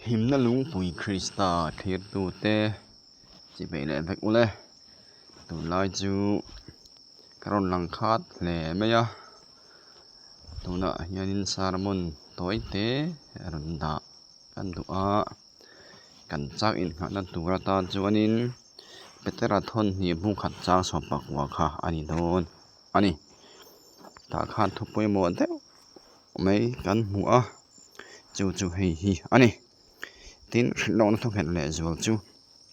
Himna lungpui Krista thlirtute chi peih leh vek ule. Tunlai chu ka rawn lang khat hle mai a, tunah hianin sermon tawi te a rawn dah kan duh a, kan chak inngahna tur atan chuanin Petera thawnhnih bung khat chang sawm pakua kha a ni dawn a ni. Tah khan thu pawimawh deuh mai kan hmu a, chu chu hei hi a ni. Tin, hrilhlawkna thawkhet leh zual chu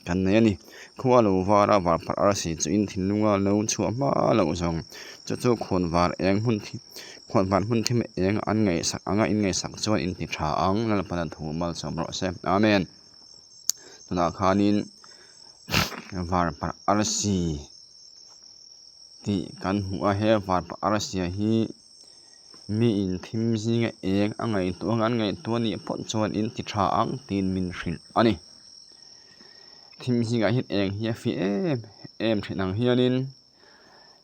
kan nei a ni. Khua lo var a var parh arsi chu in thinlunga lo chhuah hma loh zawng chu chu khawn var eng hmun thim khawn var hmun thim eng an ngaihsak anga in ngaihsak chuan in ti tha ang Lalpana thu malsawm rawh se. Amen. Tunah khanin var parh arsi tih kan hmu a, he var parh arsi hi mi in thim zinga eng a ngaihtuah ang an ngaihtuah anih phawt chuan in ti tha ang tiin min hrilh a ni. Thim zingah hian eng hi a fiah em em thin ang hianin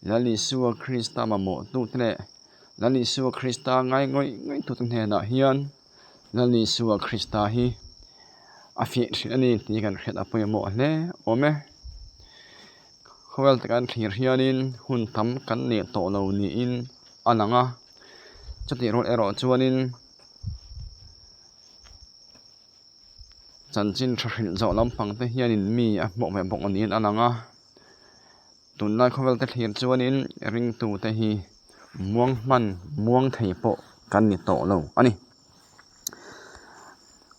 Lal Isua Krista mamawh tute leh Lal Isua Krista ngai ngawih ngawih tute hnenah hian Lal Isua Krista hi a fiah thin a ni tih kan hriat a pawimawh hle awm e. Khawvel te kan thlir hianin hun tam kan neih tawh lo niin a lang a, chutih rual erawh chuanin chanchin tha hrilh zawh lampang te hianin mi a hmuh ve bawk niin a lang a, tunlai khawvel te thlir chuanin ringtu te hi muang hman muang thei pawh kan ni tawh lo a ni.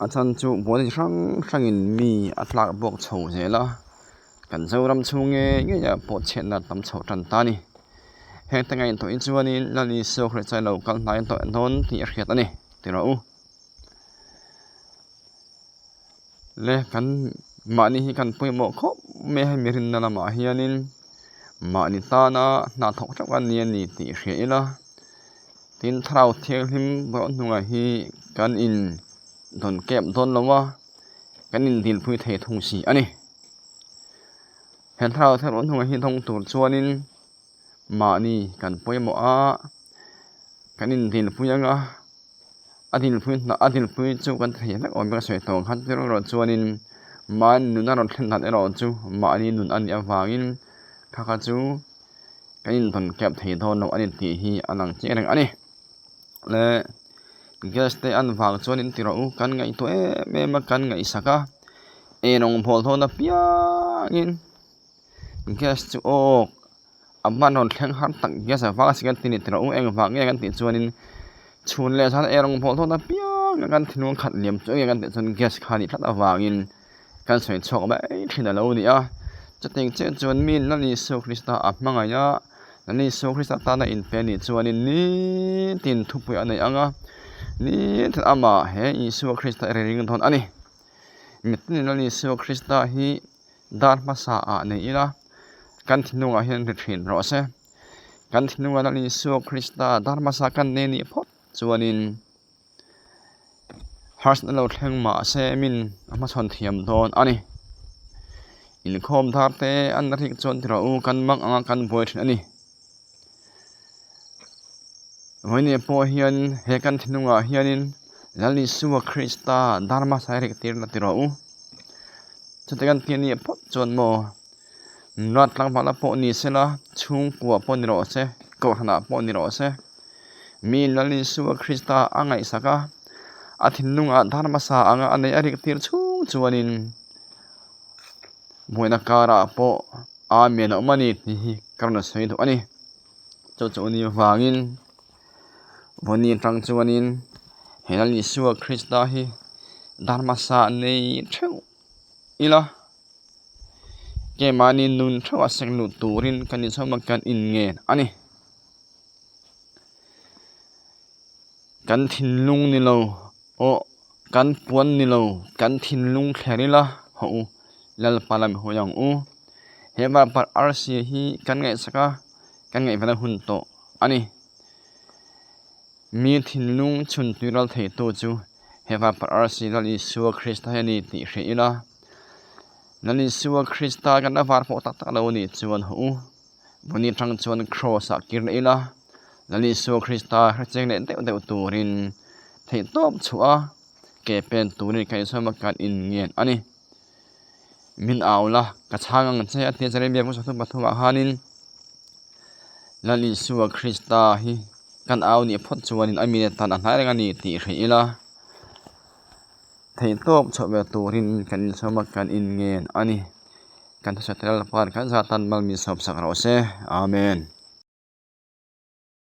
A chhan chu buaina chi hrang hrangin mi a tlak bawk chho zel a, kan Zoram chhung ngei ngei ah pawh chhiatna tam chho tan ta a ni. Heng te ngaihtuah hi chuanin Lal Isua Krista lo kal hnai tawh dawn tih a hriat a ni ti rawh u. Le kan mahni hi kan pawimawh khawp mai a hemi rinna lamah hianin mahni tana hna thawk theuh a ni a ni tih hria ila tin thlarau thianghlim bawrh hnungah hi kan in dawn kep dawn lo a kan in dilpui thei thung si a ni. He thlarau thianghlim hnungah hi dawng tur chuanin mahni kan pawimawh a kan in dilpui anga. A dinpui hnah a dinpui chu kan thei vek awm ka sawi tawh ang khan chuti erawh chuanin mahni nun a rawn thlen dan erawh chu mahni nun a nih avangin kha kha chu kan intawn kep thei dawn lo a ni tih hi a lang chiang reng a ni. Le gas te an vang chuan in ti rawh u kan ngaihtuah em em a kan ngaihsak a eirawng bawl dawn apiangin gas chu awk. A hman rawn thleng har tak gas a vang a si kan ti ni tawh u engvang nge kan tih chuanin chhun leh zan ei rawng bawl dawn apiang a kan thinlung khat liam chu enge kan tih chuan gas kha a nih tlat avangin kan sawi chhuak mai thin a lo ni a chutiang chiah chuan mi Lal Isua Krista a hmangaih a Lal Isua Krista tana inpe a nih chuanin nitin thupui a nei ang a nitin amah he Isua Krista i ring dawn a ni mitinin Lal Isua Krista hi. Dar hmasa ah nei ila kan thinlungah hian ri thin rawh se. Kan thinlungah Lal Isua Krista dar hmasa kan nei nih phawt chuanin harsatna lo thleng mah se min a hmachhawn thiam dawn a ni. Inkhawm dar te an rik chuan ti rawh u kan mang anga kan buai thin a ni. Vawiin pawh hian he kan thinlungah hianin Lal Isua Krista dar hmasa hi rik tir la ti rawh u. Chuti kan tih anih phawt chuan maw nula tlangval pawh ni se la chhungkua pawh ni rawh se kohhranah pawh ni rawh se mi Lal Isua Krista a ngaihsak a a thinlungah dar hmasa anga a neih a rik tir chhung chuanin buaina karah pawh Amen a awm a ni tih hi ka rawn sawi duh a ni. Chu chu ni vangin Vawni atang chuanin he Lal Isua Krista hi dar hmasa nei theuh ila keimahni nun theuh a seng lut turin kan inchhawm a kan inngen a ni. Kan thinlung ni lo aw kan puan ni lo kan thinlung thler ila hawh u Lalpa lam hawi ang u. He varparh arsi hi kan ngaihsak a kan ngaihven a hun tawh a ni. Mi thinlung chhun tui ral thei tu chu he varparh arsi Lal Isua Krista hi a ni tih hria ila. Lal Isua Krista kan la var pawh tak tak lo a nih chuan hawh u. Vawni atang chuan Kraws ah kir leh ila, Lal Isua Krista hre cheng leh deuh deuh turin theihtawp chhuah a. ke pen turin kan insawn a kan inngen a ni. Min au la, ka chhang ang che a tia Jeremia bu sawmthum pathumah khanin Lal Isua Krista hi kan au nih phawt chuanin a mite tan a hnai reng a ni tih hrilh ila, theihtawp chhuah ve turin kan insawm a kan inngen a ni. Kan thusawi tel Lalpa'n kan zah tan mal min sawmsak rawh se. Amen.